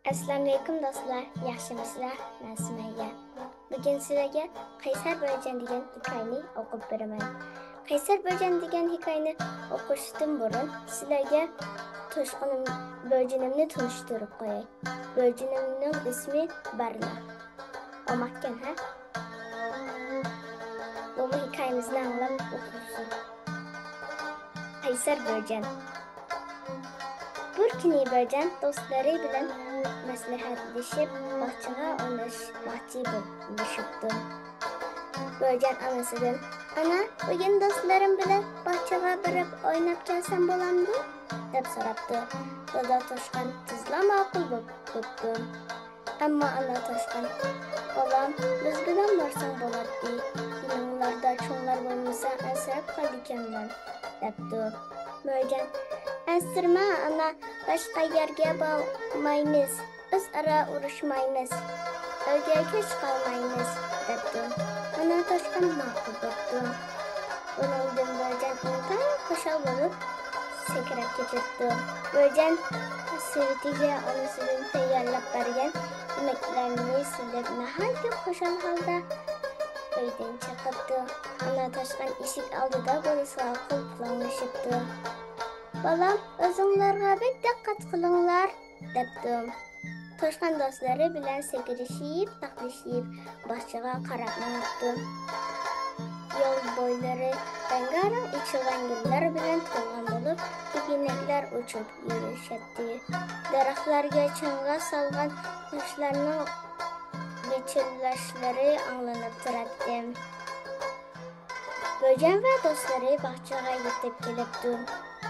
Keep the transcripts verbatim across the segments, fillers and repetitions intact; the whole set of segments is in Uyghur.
ئەسسالامۇئەلەيكۇم دوستلار، ياخشىمۇسىلەر؟ مەن سۈمەييە. بۈگۈن سىلەرگە قەيسەر بۆجەن دېگەن ھېكايىنى ئوقۇپ بېرىمەن. قەيسەر بۆجەن دېگەن ھېكايىنى ئوقۇشتىن بۇرۇن سىلەرگە توشقىنىم، بۆجىنىمنى تونۇشتۇرۇپ قوياي. بۆجىنىمنىڭ ئىسمى بەرنا. ئوماقكەن، ھە؟ بۇمۇ ھېكايىمىزنى ئاڭلاپ ئوقۇسۇن. قەيسەر بۆجەن. بىر كۈنى بۆجەن دوستلىرى بىلەن مەسلىھەتلىشىپ، باغچىغا ئويناشماقچى بولۇشۇپتۇ. بۆجەن ئانىسىدىن، «ئانا، بۈگۈن دوستلىرىم بىلەن باغچىغا بېرىپ ئويناپ كەلسەم بولامدۇ؟» دەپ سوراپتۇ. دادا توشقان تېزلا ماقۇل بوپ-، بوپتۇ. ئەمما ئانا توشقان، «بالام، بىز بىلەن بارساڭ بولاتتى. يېنىڭلاردا چوڭلار بولمىسا ئەنسىرەپ قالىدىكەنمەن» دەپتۇ. بۆجەن، «ئەنسىرىمە ئانا، باشقا يەرگە بارمايمىز، ئۆزئارا ئۇرۇشمايمىز، ئۆيگە كەچ قالمايمىز» دەپتۇ. ئانا توشقان ماقۇل بوپتۇ. بۇنىڭدىن بۆجەن ئىنتايىن خۇشال بولۇپ سەكرەپ كېتىپتۇ. بۆجەن سېۋىتىگە ئانىسىدىن تەييارلاپ بەرگەن يېمەكلەرنى سېلىپ ناھايىتى خۇشال ھالدا ئۆيدىن چىقىپتۇ. ئانا توشقان ئىشىك ئالدىدا بالىسىغا قول پۇلاڭلىشىپتۇ. «بالام، ئۆزۈڭلارغا بەك دىققەت قىلىڭلار» دەپتۇ. توشقان دوستلىرى بىلەن سەكرىشىپ، تاقلىشىپ، باغچىغا قاراپ مېڭىپتۇ. يول بويلىرى رەڭگارەڭ ئېچىلغان گۈللەر بىلەن تولغان بولۇپ، كۆپىنەكلەر ئۇچۇپ يۈرۈشەتتى. دەرەخلەرگە چاڭگال سالغان قۇشلارنىڭ ۋىچىرلاشلىرى ئاڭلىنىپ تۇراتتى. بۆجەن ۋە دوستلىرى باغچىغا يېتىپ كېلىپتۇ.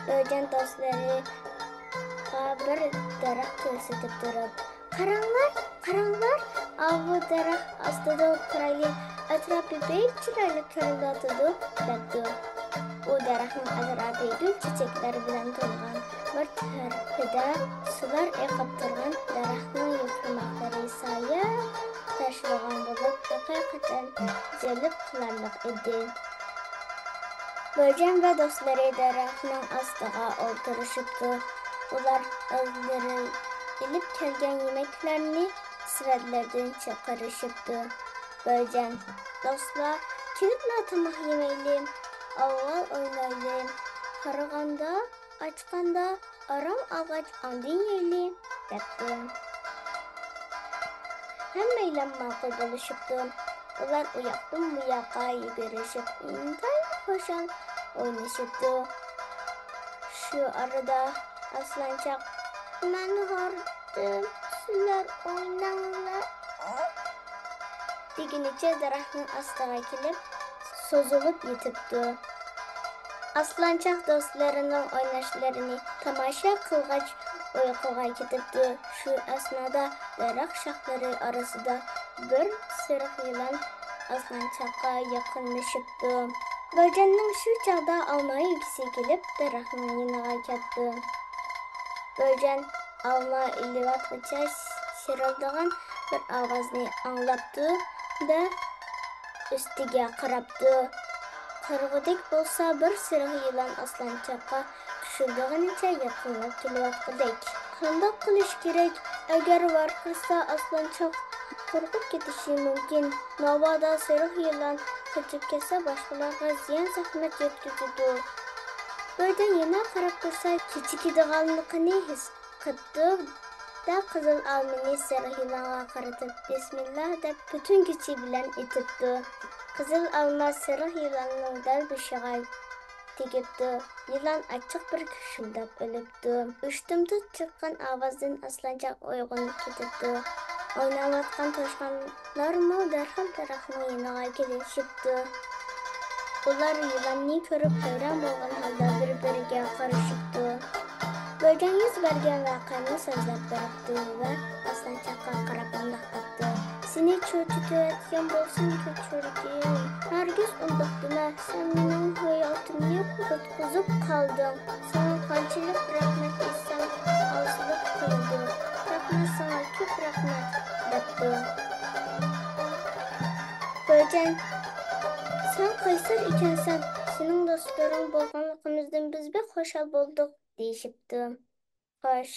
بۆجەن دوستلىرىغا بىر دەرەخ كۆرسىتىپ تۇرۇپ، «قاراڭلار، قاراڭلار، ئاۋۇ دەرەخ ئاستىدا ئولتۇرايلى، ئەتراپى بەك چىرايلىق كۆرۈنۈۋاتىدۇ» دەپتۇ. ئۇ دەرەخنىڭ ئەتراپى گۈل چېچەكلەر بىلەن تولغان. بىر تەرىپىدە سۇلار ئېقىپ تۇرغان دەرەخنىڭ يوپۇرماقلىرى سايە تاشلىغان بولۇپ، ھەقىقەتەن جەلپ قىلارلىق ئىدى. بۆجەن ۋە دوستلىرى دەرەخنىڭ ئاستىغا ئولتۇرۇشۇپتۇ. ئۇلار ئۆزلىرى ئېلىپ كەلگەن يېمەكلەرنى سېۋەتلەردىن چىقىرىشىپتۇ. بۆجەن، «دوستلار، كېلىپلا تاماق يېمەيلى، ئاۋۋال ئوينايلى. قارىغاندا، ئاچقاندا، ئارام ئالغاچ ئاندىن يەيلى» دەپتۇ. ھەممەيلەن ماقۇل بولۇشۇپتۇ. ئۇلار ئۇ ياقتىن بۇ ياققا يۈگۈرۈشۈپ، ئىنتايىن خۇشال ئوينىشىپتۇ. شۇ ئارىدا ئاسلانچاق، «مەن ھاردىم، سىلەر ئويناڭلار» دېگىنىچە دەرەخنىڭ ئاستىغا كېلىپ سوزۇلۇپ يېتىپتۇ. ئاسلانچاق دوستلىرىنىڭ ئويناشلىرىنى تاماشا قىلغاچ ئۇيقۇغا كېتىپتۇ. شۇ ئەسنادا دەرەخ شاخلىرى ئارىسىدا بىر سېرىق يىلان ئاسلانچاققا يېقىنلىشىپتۇ. بۆجەننىڭ شۇ چاغدا ئالما يېگۈسى كېلىپ دەرەخنىڭ يېنىغا كەپتۇ. بۆجەن ئالما ئېلىۋاتقۇچە شىرىلدىغان بىر ئاۋازنى ئاڭلاپتۇ-دە، ئۈستىگە قاراپتۇ. قارىغۇدەك بولسا بىر سېرىق يىلان ئاسلانچاققا پۇشۇلدىغىنىچە يېقىنلاپ كېلىۋاتقۇدەك. قانداق قىلىش كېرەك؟ ئەگەر ۋارقىرىسا ئاسلانچاق قورقۇپ كېتىشى مۇمكىن. ناۋادا سېرىق يىلان قېچىپ كەتسە باشقىلارغا زىيان زەخمەت يەتكۈزىدۇ. بۆجەن يەنە قاراپ تۇرسا كېچىكىدىغانلىقىنى ھېس قىپتۇ-دە، قىزىل ئالمىنى سېرىق يىلانغا قارىتىپ، «بىسمىللا» دەپ پۈتۈن كۈچى بىلەن ئېتىپتۇ. قىزىل ئالما سېرىق يىلاننىڭ دەل بېشىغا تېگىپتۇ. يىلان ئاچچىق بىر كۈشۈلدەپ ئۆلۈپتۇ. ئۇشتۇمتۇت چىققان ئاۋازدىن ئاسلانچاق ئويغىنىپ كېتىپتۇ. ئويناۋاتقان توشقانلارمۇ دەرھال دەرەخنىڭ يېنىغا كېلىشىپتۇ. ئۇلار يىلاننى كۆرۈپ ھەيران بولغان ھالدا بىر-بىرىگە قارىشىپتۇ. بۆجەن يۈز بەرگەن ۋەقەنى سۆزلەپ بېرىپتۇ ۋە ئاسلانچاققا قاراپ مۇنداق دەپتۇ: «سېنى چۆچۈتۈۋەتكەن بولسام كەچۈرگىن. ھەرگىز ئۇنداق دېمە. سەن مېنىڭ ھاياتىمنى قۇتقۇزۇپ قالدىڭ. ساڭا قانچىلىك رەھمەت ئېيتسام ئازلىق قىلىدۇ. رەھمەت ساڭا، كۆپ رەھمەت» دەپتۇ. بۆجەن، «سەن قەيسەر ئىكەنسەن، سېنىڭ دوستلىرىڭ بولغانلىقىمىزدىن بىز بەك خۇشال بولدۇق» دېيىشىپتۇ. «خوش،